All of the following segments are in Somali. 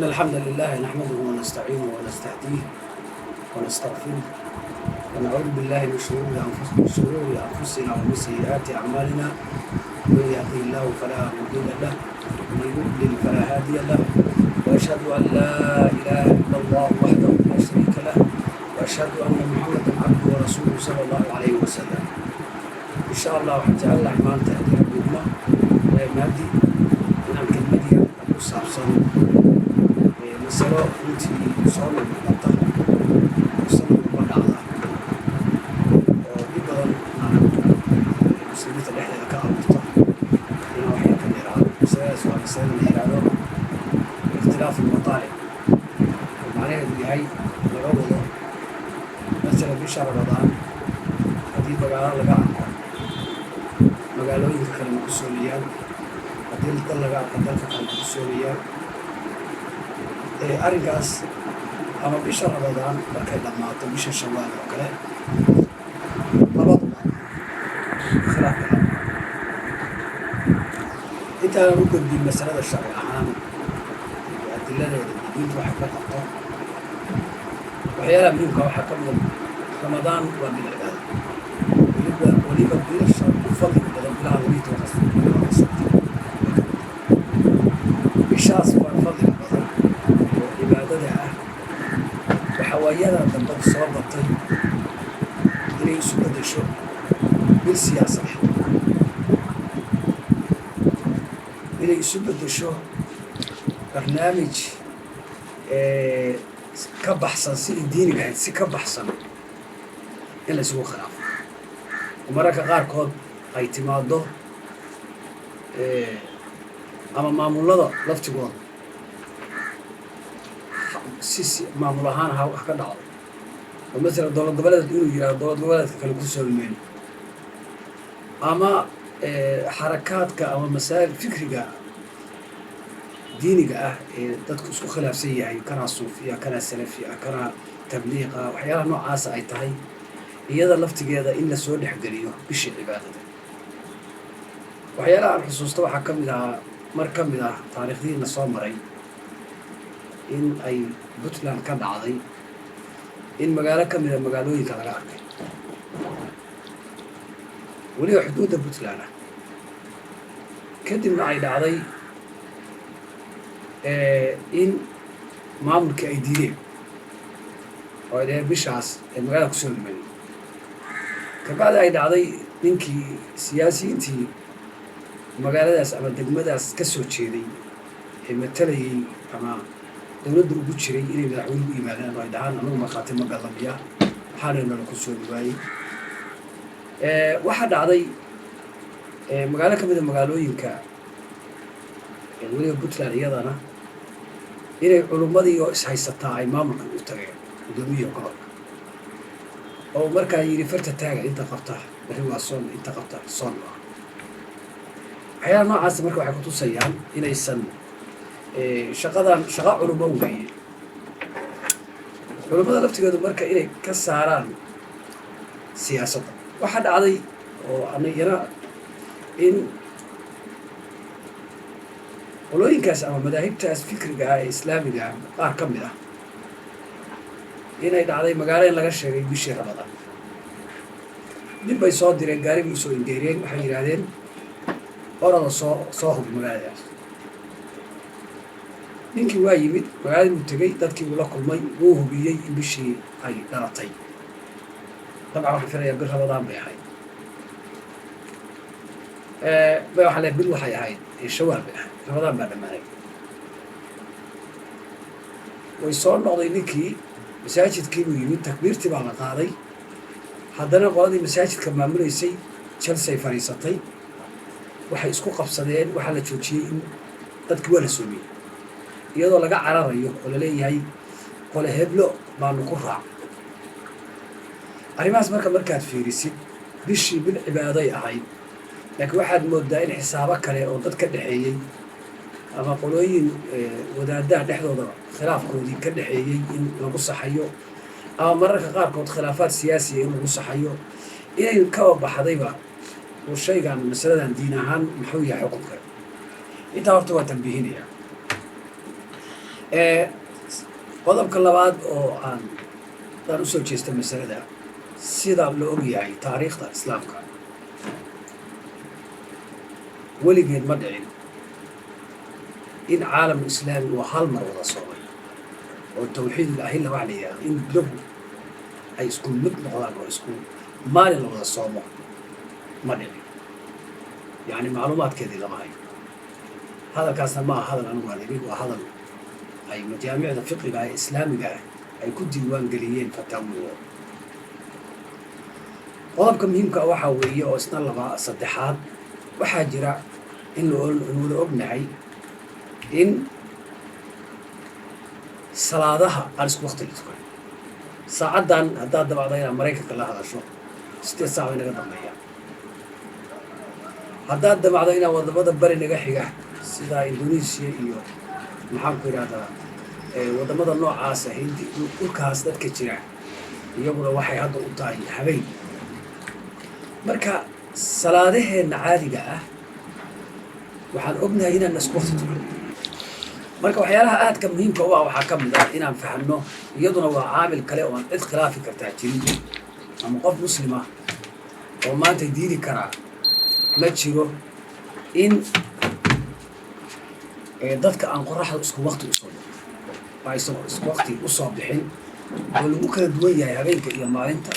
إن الحمد لله نحمده ونستعينه ونستهديه ونستغفره، ونعوذ بالله من شرور أنفسنا ومن سيئات أعمالنا. من يهده الله فلا مضل له، ومن يضلل فلا هادي له. وأشهد أن لا إله إلا الله وحده لا شريك له، وأشهد أن محمدا عبده ورسوله صلى الله عليه وسلم. إن شاء الله waxaan jecel lahay maanta, haddii Rabbi idmo, maadi inaan kelmad yar ku saabsan masalo runtii soo noqnoqota oo sanad walba dhacda oo dhib badan muslimiinta dhexdeeda ka abuurta inaan wax yar ka dheeraado. Masaladaas waa masalada la yidhaahdo ikhtilaaf almataalic, oo macnaheedu yahay laga wado masalan bisha Ramadaan haddii magaalo laga arko, magaalooyinka kale ma ku soomayaan? Haddii dal laga arko, dalka kale ma ku soomayaan? Arrinkaas ama bisha Ramadaan markay dhammaato, bisha Shawaal oo kale, labaduba khilaaf badan. Intaanan u gudbin masalada sharci ahaan iyo adiladeeda iyo diinta waxay ka qabto, waxyaalaha muhiimka waxaa ka mida Ramadaan waa bil cibaado, weliba bilasha ugu fadliga badan, bilaha 12-kaas bilood sanadka. Bishaas waa fadliga badan oo cibaadada ah. Waxaa waayada dambe soo batay inay isu beddesho bil siyaasadeed, inay isu beddesho barnaamij ka baxsan sidii diiniga ahayd, si ka baxsan in la isugu khilaafo, oo mararka qaarkood ay timaaddo ama maamullada laftigooda si maamul ahaan ha wax ka dhacdo, oo masalan dowlad goboleed inuu yidhahdo dowlad goboleedka kale ku soomi mayno, ama xarakaadka ama masaa'il fikriga diiniga ah ee dadku isku khilaafsan yahay, kanaa suufiya, kanaa salafiya, kanaa tabliiqa, waxyaalaha noocaasa ay tahay iyada laftigeeda in lasoo dhexgeliyo bishii cibaadada. Waxyaalaha aan xusuusto waxaa ka mid ahaa, mar ka mid ah taariikhdiina soo maray, in ay Puntland ka dhacday in magaalo ka mida magaalooyinka laga arkay, weliba xuduudda Puntland ah. Kadibna ay dhacday in maamulkii ay diideen oo ay dhaheen bishaas ay magaalada kusoo limayn. Kabacdi ay dhacday ninkii siyaasiyiintii magaaladaas ama degmadaas ka soo jeeday ee matalayay ama dowladda ugu jiray inay madaxweyne u yimaadaan oo ay dhahaan: "Anagu markhaati ma gallamiya, maxaana nala ku soomi waayey?" Waxaa dhacday magaalo ka mida magaalooyinka weliba Puntland iyadana inay culummadii oo ishaysataa ay maamulka u tageen, guddoomiyihi gobolka, oo markaa yidhi: "Farta taaga inta qabta berri waa soon, inta qabta soon maa." Waxyaalaha noocaasa marka waxay kutusayaan inaysan shaqadan shaqa culummo weeye. Culummada laftigeedu marka inay ka saaraan siyaasadda. Waxaa dhacday oo anigana in qolooyinkaas ama madaahibtaas fikriga ah ee islaamiga ah qaar ka mid ah inay dhacday magaalo in laga sheegay bishii Ramadaan. Nin bay soo direen, gaari bay usoo ingeereen, waxay yidhaahdeen: "Orada, soo hubi magaaladaas." Ninkii waa yimid, magaaladii buu tegey, dadkii buu la kulmay, wuu hubiyey in bishii ay dhalatay. Dabcan waxaan filayaa bil Ramadaan bay ahayd, waxaa le bil waxay ahayd Shawaal bay ahayd, Ramadaan baa dhammaanay. Way soo noqday ninkii, masaajidkii buu yimid, takbiirtii baa la qaaday. Haddana qoladii masaajidka maamulaysay jalsay fadhiisatay, waxay isku qabsadeen, waxaa la joojiyey in dadkii waa la soomiyey, iyadoo laga cararayo oo laleeyahay qole heblo baanu ku raac. Arrimahaas marka markaad fiirisid, bishii bil cibaaday ahayd, laakiin waxaad moodaa in xisaabo kale oo dad ka dhexeeyey ama qolooyin wadaadaha dhexdooda khilaafkoodii ka dhexeeyey in lagu saxayo, ama mararka qaarkood khilaafaad siyaasiya in lagu saxayo, inay kaba baxdayba oo shaygan masaladan diin ahaan muxuu yahay xukunka. Intaa horta waa tambiihinaya. Qodobka labaad oo aan usoo jeesta masalada, sida la ogyahay taariikhda Islaamka, weligeed ma dhicin in caalamul islaami uu hal mar wada soomay oo tawxiidul ahilla waxa la yidhahdo, in bilahu ay isku mid noqdaan oo isku maalin la wada soomo, ma dhicin. Yacni macluumaadkeedii lama hayo. Hadalkaasna ma aha hadal anigu aan idhi, waa hadal ay majaamicda fiqiga ee islaamiga ah ay ku diiwaan geliyeen fataawidooda. Qodobka muhiimka waxaa weeye oo isna laba saddexaad, waxaa jira in wada ognahay in salaadaha aan isku waqti la tukan. Saacaddan haddaad dabacda inaad Maraykanka la hadasho, 8 saac bay naga dambeeyaan. Haddaad damacdo inaad wadamada bari naga xiga, sida Indonesia iyo, maxaan ku idhahdaa, wadamada noocaasa, Hindi, dhulkaas dadka jira, iyaguna waxay hadda u tahay habeen. Marka salaadaheenna caadiga ah waxaan ognahay inaan isku waqti tukan. Marka waxyaalaha aadka muhiimka u ah waxaa ka mid ah inaan fahamno, iyaduna waa caamil kale oo aan cid khilaafi kartaa jirin ama qof Muslima oo maanta diidi karaa ma jiro, in dadka aan qoraxda isku waqti usoo bixin, aysan isku waqti usoo bixin oo lagu kala duwan yahay habeenka iyo maalinta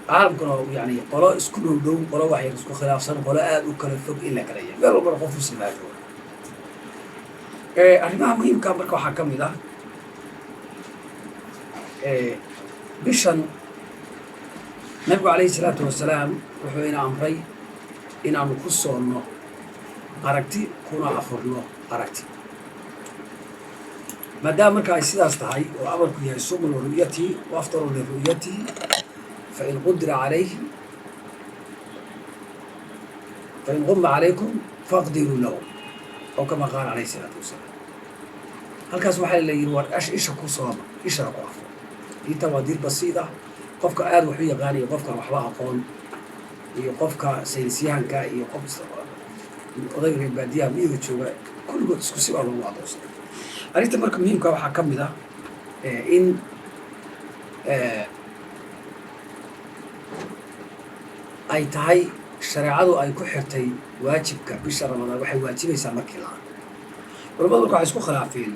caalamkuna. Yani qolo isku dhow dhow, qolo waxyar isku khilaafsan, qolo aada u kala fog in la kala yahay, meel walbana qof muslimaa jooga. Arrimaha muhiimka marka waxaa ka mid ah bishan Nabigu calayhi salaatu wasalaam wuxuu ina amray inaanu ku soonno aragti kuna afurno aragti. Maadaama marka ay sidaas tahay oo amarku yahay "sumu liru'yatihi wa aftaru liru'yatihi, fain qudira calayhi, fain qumma calaykum faqdiruu lahu", oo kama qaala calayhi salaatu wasalaam. Halkaas waxaa la yidhi, war isha ku sooma, ishana ku afur. Inta waa diir basiid ah. Qofka aada wax u yaqaan iyo qofka waxba aqoon iyo qofka saynisyahanka iyo qof odayga reer baadiyaha miyiga jooga, kulligood isku si baa loogu adoonsaday arrinta. Marka muhiimka waxaa ka mid ah in ay tahay shareecadu ay ku xirtay waajibka bisha Ramadaan waxay waajibaysaa markii la arko. Culamadu marka waxay isku khilaafeen.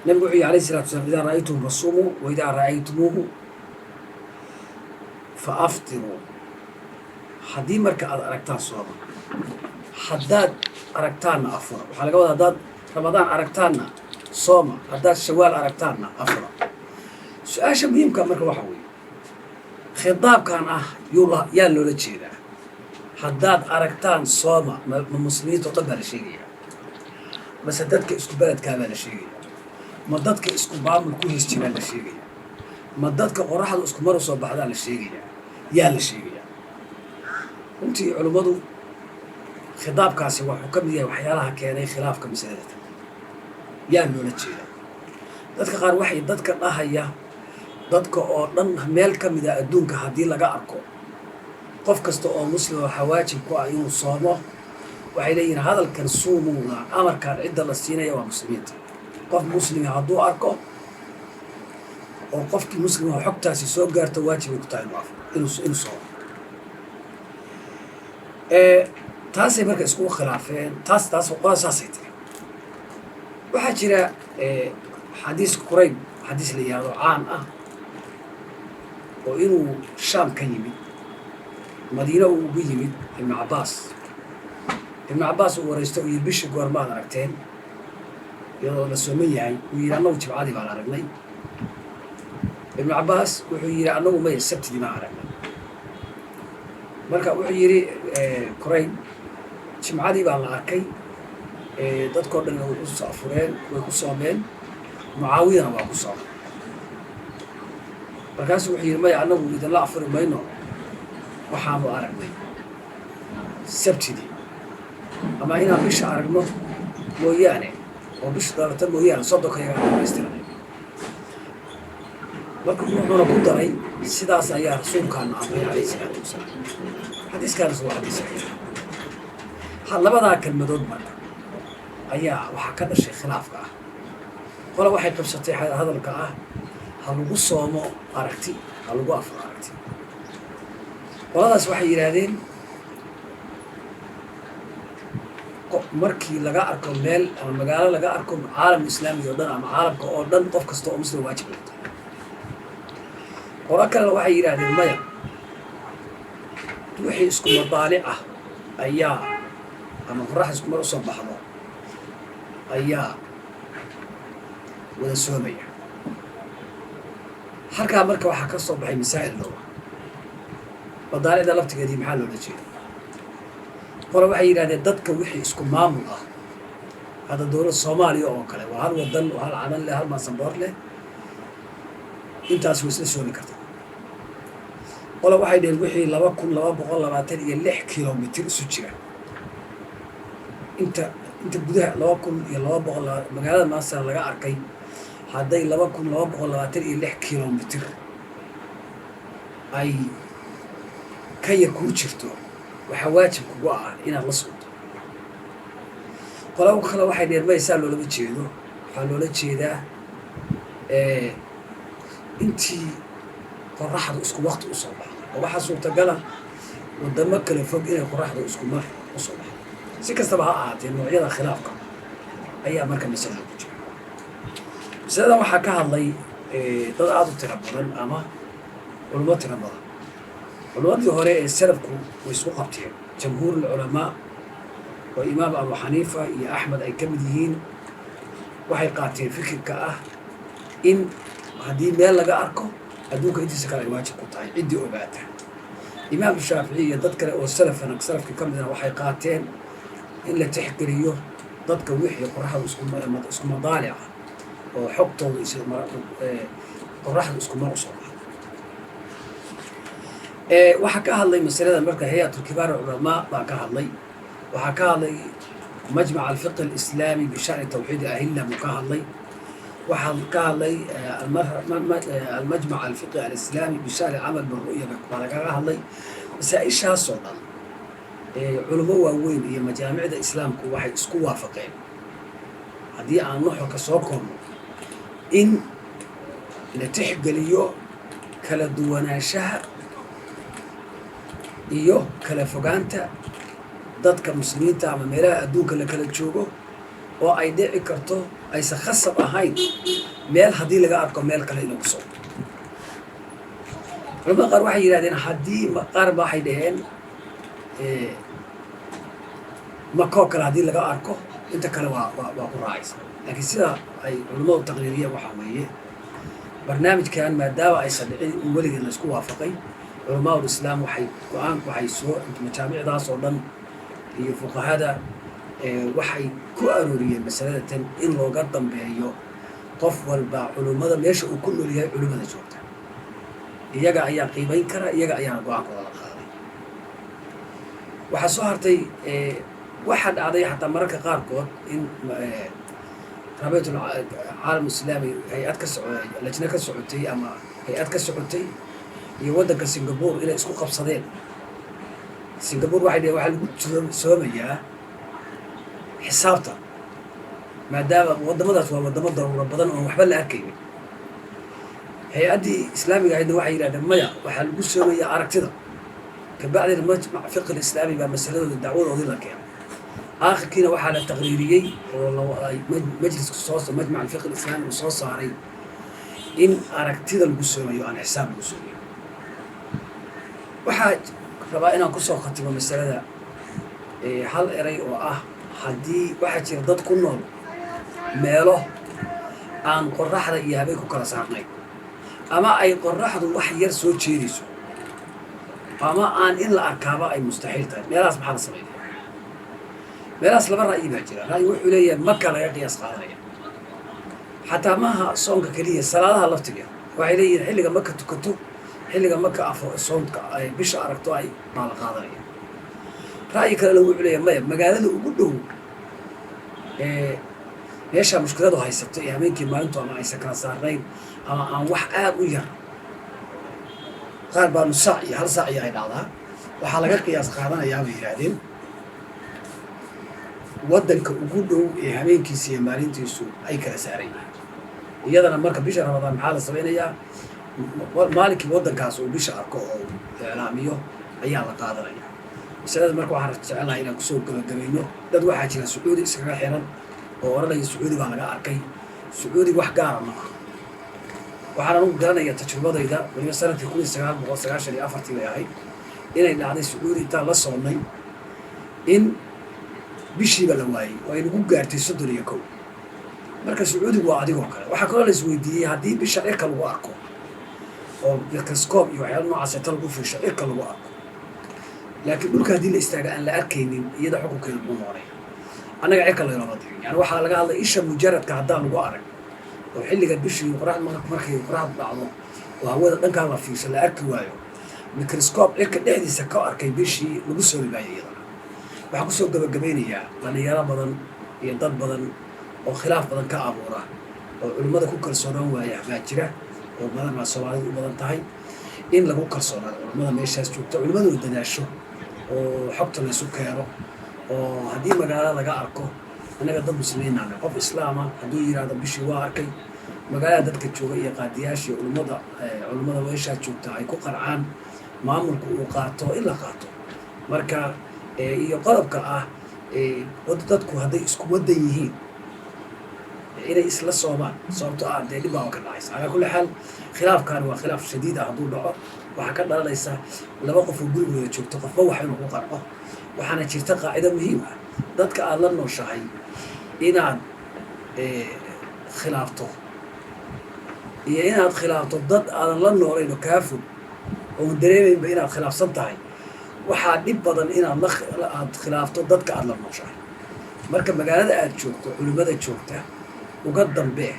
Nabigu wuxuu yihi alayhi salatu wasalaam: "Idaa ra'aytum fasumuu, wa idaa ra'aytumuuhu fa aftiruu." Haddii marka aad aragtaan sooma, haddaad aragtaanna afura. Waxaa laga wadaa, haddaad Ramadaan aragtaanna sooma, haddaad Shawaal aragtaanna afura. Su-aasha muhiimka marka waxa weeye, khitaabkan ah yuu yaa loola jeedaa "haddaad aragtaan sooma"? Ma muslimiinta o dhan baa la sheegayaa, mase dadka isku beledkaa baa la sheegaya, ma dadka isku maamul ku hees jiraa la sheegaya, ma dadka qoraxdu isku mar u soo baxdaa la sheegaya, yaa la sheegaya? Runtii culimmadu khitaabkaasi wuxuu ka mid yahay waxyaalaha keenay khilaafka masalada. Yaa loola jeedaa? Dadka qaar waxay dadka dhahaya, dadka oo dhan meel ka mid a adduunka haddii laga arko, qof kasta oo Muslima waxaa waajib ku ah inuu soomo. Waxay leeyihiin hadalkan suumuuda, amarkan cidda la siinaya waa muslimiinta. Qof muslima hadduu arko oo qofkii muslima xogtaasi soo gaarto, waajibay ku tahay inuu soomo. Taasay marka iskugu khilaafeen. Taas qola saasay tiri. Waxaa jira xadiis Qurayb, xadiis la yihahdo caan ah, oo inuu Shaam ka yimid, Madiine uu ugu yimid Ibnu Cabbaas. Ibnu Cabbaas uu waraysto, uu yihi: "Bishii goormaad aragteen iyadoo la sooman yahay?" Uu yidhi: "Annagu Jimcadii baan aragnay." Ibnu Cabbaas wuxuu yidhi: "Annagu maya, Sabtidii baan aragnay." Marka wuxuu yidhi Qurayb: "Jimcadii baa la arkay, dadkoo dhanna way ku afureen, way ku soomeen, Mucaawiyana waa ku soomay." Markaasuu wuxuu yidhi: "Maya, annagu idinla afuri mayno, waxaanu aragnay Sabtidii, ama inaan bisha aragno mooyaane oo bisha dhalata mooyaane, 30-ka yagaan dhamaystiranay." Marka wuxuuna ku daray: "Sidaas ayaa rasuulkaana amray calayhi salaatu wasalaam." Xadiiskaanas waa xadiis saxiix. Labadaa kelmadood marka ayaa waxaa ka dhashay khilaafka ah. Qole waxay qabsatay hadalka ah ha lagu soomo aragti, ha lagu afuro aragti. Qoladaas waxay yidhaahdeen markii laga arko meel ama magaalo laga arko caalam islaami oo dhan ama caalamka oo dhan, qof kasta oo muslim waajib ay tahay. Qolo kalena waxay yidhaahdeen maya, wixii isku madaalic ah ayaa ama qorax isku mar usoo baxdo ayaa wada soomaya. Halkaa marka waxaa ka soo baxay masaa'il dhowra. Madaalicda laftigeedii maxaa loola jeeda? Qole waxay yidhahdeen dadka wixii isku maamul ah, hadda dowladda Soomaaliya oo kale waa hal wadan oo hal calan leh, hal maasanboor leh, intaas way isla soomi kartaa. Qole waxay dheheen wixii 2226 kilomitir isu jira, inta gudaha 2200 magaalada maasara laga arkay, hadday 2226 kilomitir ay ka yar kuu jirto, waxaa waajib kugu ah inaad la socoto. Qolo kale waxay dheheen maya, saa loolama jeedo, waxaa loola jeedaa intii qoraxdu isku wakti usoo baxdo, oo waxaa suurtagala wadamo kala fog inay qoraxdu isku mar usoo baxdo. Si kastaba ha ahaatee, noocyada khilaafka ayaa marka masalada ku jira. Masaladan waxaa ka hadlay dad aada u tiro badan ama culimo tiro badan. Culimadii hore ee salafku way isku qabteen. Jamhuur alculamaa oo Imaam Abu Xaniifa iyo Axmed ay ka mid yihiin waxay qaateen fikirka ah in haddii meel laga arko, adduunka intiisa kale ay waajib ku tahay ciddii ogaata. Imaam Shaafici iyo dad kale oo salafana salafkii ka midna waxay qaateen in la tixgeliyo dadka wixii qoraxdu isku madaalic ah oo xogtooda qoraxdu isku mar usoo baxdo. Waxaa ka hadlay masalada marka Hay'at Kibaar Culamaa baa ka hadlay. Waxaa ka hadlay Majmac Alfiqh Alislaami bishani Tawxiid Ahilla buu ka hadlay. Waxaa ka hadlay Almajmac Alfiqhi Alislaami bishani Camal biru'ya baa lagaga hadlay. Masaa-ishaasoo dhan culimo waaweyn iyo majaamicda islaamku waxay isku waafaqeen, haddii aan nuxurka soo koobno, in la tixgeliyo kala duwanaanshaha iyo kala fogaanta dadka muslimiinta ama meelaha adduunka la kala joogo, oo ay dhici karto aysan khasab ahayn meel haddii laga arko meel kale inuu kusoo. Culamada qaar waxay yidhahdeen haddii qaar ba waxay dhaheen makoo kale haddii laga arko, inta kale waa ku raacaysa. Laakiin sida ay culimmadu taqriiriyeen waxaa weeye, barnaamijkan maadaama aysan dhicin in weligeed la isku waafaqay, culamaa'ul islaam waxay go-aan waxay soo majaamicdaas oo dhan iyo fuqahada waxay ku arooriyeen masalada tan in looga dambeeyo qof walba culummada meesha uu ku nool yahay. Culimmada joogta iyaga ayaa qiimayn kara, iyaga ayaana go-aankooda la qaaday. Waxaa soo hartay, waxaa dhacday xataa mararka qaarkood in Raabitul Caalam Islaami hay'ad ka soco, lajna ka socotay ama hay'ad ka socotay iyo waddanka Singapore inay isku qabsadeen. Singapore waxay dheheen waxaa lagu soomayaa xisaabta, maadaama waddamadaas waa waddamo daruuro badan oon waxba la arkaynin. Hay'addii islaamiga ahaydna waxay yidhahdeen maya, waxaa lagu soomayaa aragtida. Kabacdina Majmac Fiqh Islaami baa masaladooda dacwadoodii la keenay. Aakhirkiina waxaa la taqriiriyey oo majliska soo Majmac Alfiqh Alislaami uu soo saaray in aragtida lagu soomayo, aan xisaab lagu soomayo. Waxaa rabaa inaan kusoo khatimo masalada hal eray oo ah haddii waxaa jira dad ku nool meelo aan qoraxda iyo habeenku kala saarnayn, ama ay qoraxdu wax yar soo jeedayso, ama aan in la arkaaba ay mustaxiil tahay, meelahaas maxaa la sameynaya? Meelahaas laba ra'yi baa jira. Ra'yi wuxuu leeyahay Maka laga qiyaas qaadanaya. Xataa maaha soonka keliya, salaadaha laftigeeda waxay leeyihiin xilliga Maka tukato, xilliga Maka afo soonka ay bisha aragto ay baa la qaadanaya. Ra'yi kalena wuxuu leeyahay maya, magaalada ugu dhow ee meeshaa mushkiladu haysato ee habeenkii maalintu ama aysan kala saarnayn ama aan wax aad u yar, qaar baa nus saac iyo hal saac iyo ay dhacdaa, waxaa laga qiyaas qaadanayaa bay yidhaahdeen waddanka ugu dhow ee habeenkiisa iyo maalintiisu ay kala saaran yihiin. Iyadana marka bisha Ramadaan maxaa la samaynayaa? Maalinkii waddankaas uu bisha arko oo uu iclaamiyo ayaa la qaadanaya masalada. Marka waxaan jecelnahay inaan kusoo gabagabayno, dad waxaa jira Sacuudi iskaga xiran oo odhanaya Sacuudi baa laga arkay. Sacuudi wax gaara ma aha. Waxaan anugu garanaya tajrubadayda, weliba sanadkii 1994-tii bay ahayd inay dhacday Sacuudi intaan la soonnay in bishiiba la waayey oo ay nagu gaartay 31. Marka Sacuudigu waa adigoo kale. Waxaa kaloo la isweydiiyey haddii bisha cirka lagu arko oo microscope iyo waxyaala noocaas inta lagu fiirsho cirka lagu arko, laakiin dhulka haddii la istaaga aan la arkaynin, iyada xukunkeedu muxuu noqonaya? Annaga cirka laynoma dirin, yani waxaa laga hadlay isha mujaradka haddaan lagu arag oo xilliga bishii qorax markay qoraxdu dhacdo oo hawada dhankaa la fiirsho la arki waayo, microscope cirka dhexdiisa ka arkay bishii lagu soo libaayo. Iyadana waxaan kusoo gabagabaynayaa dhalinyaro badan iyo dad badan oo khilaaf badan ka abuura oo culimmada ku kalsoonaan waaya baa jira, oo badan baa Soomaalidu u badan tahay. In lagu kalsoonaado culimmada meeshaas joogta, culimmaduna dadaasho oo xogta laysu keeno, oo haddii magaalo laga arko, annaga dad muslimiinana, qof islaama hadduu yidhaahdo bishii waa arkay, magaalada dadka jooga iyo qaadiyaasha iyo culimmada meeshaa joogta ay ku qancaan, maamulku uu qaato, in la qaato. Marka iyo qodobka ah, dadku hadday isku waddan yihiin inay isla soomaan, sababto ah dee dhib baa ka dhacaysa. Calaa kulli xaal, khilaafkaani waa khilaaf shadiid ah. Hadduu dhaco waxaa ka dhalanaysa laba qof oo gurigooda joogto qofba wax inuu ku qanco. Waxaana jirta qaacido muhiim ah: dadka aada la nooshahay inaad khilaafto iyo inaad khilaafto dad aadan la noolayn oo kaa fog oon dareemaynba inaad khilaafsan tahay, waxaa dhib badan inaad aad khilaafto dadka aada la nooshahay. Marka magaalada aad joogto culimmada joogta uga dambee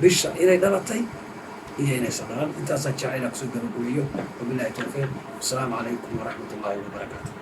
bisha inay dhalatay iyo inaysan dhalan. Intaasaan jecel inaan kusoo gabagabeeyo. Wabillahi towfiiq. Wasalaamu calaykum waraxmat ullaahi wabarakaatu.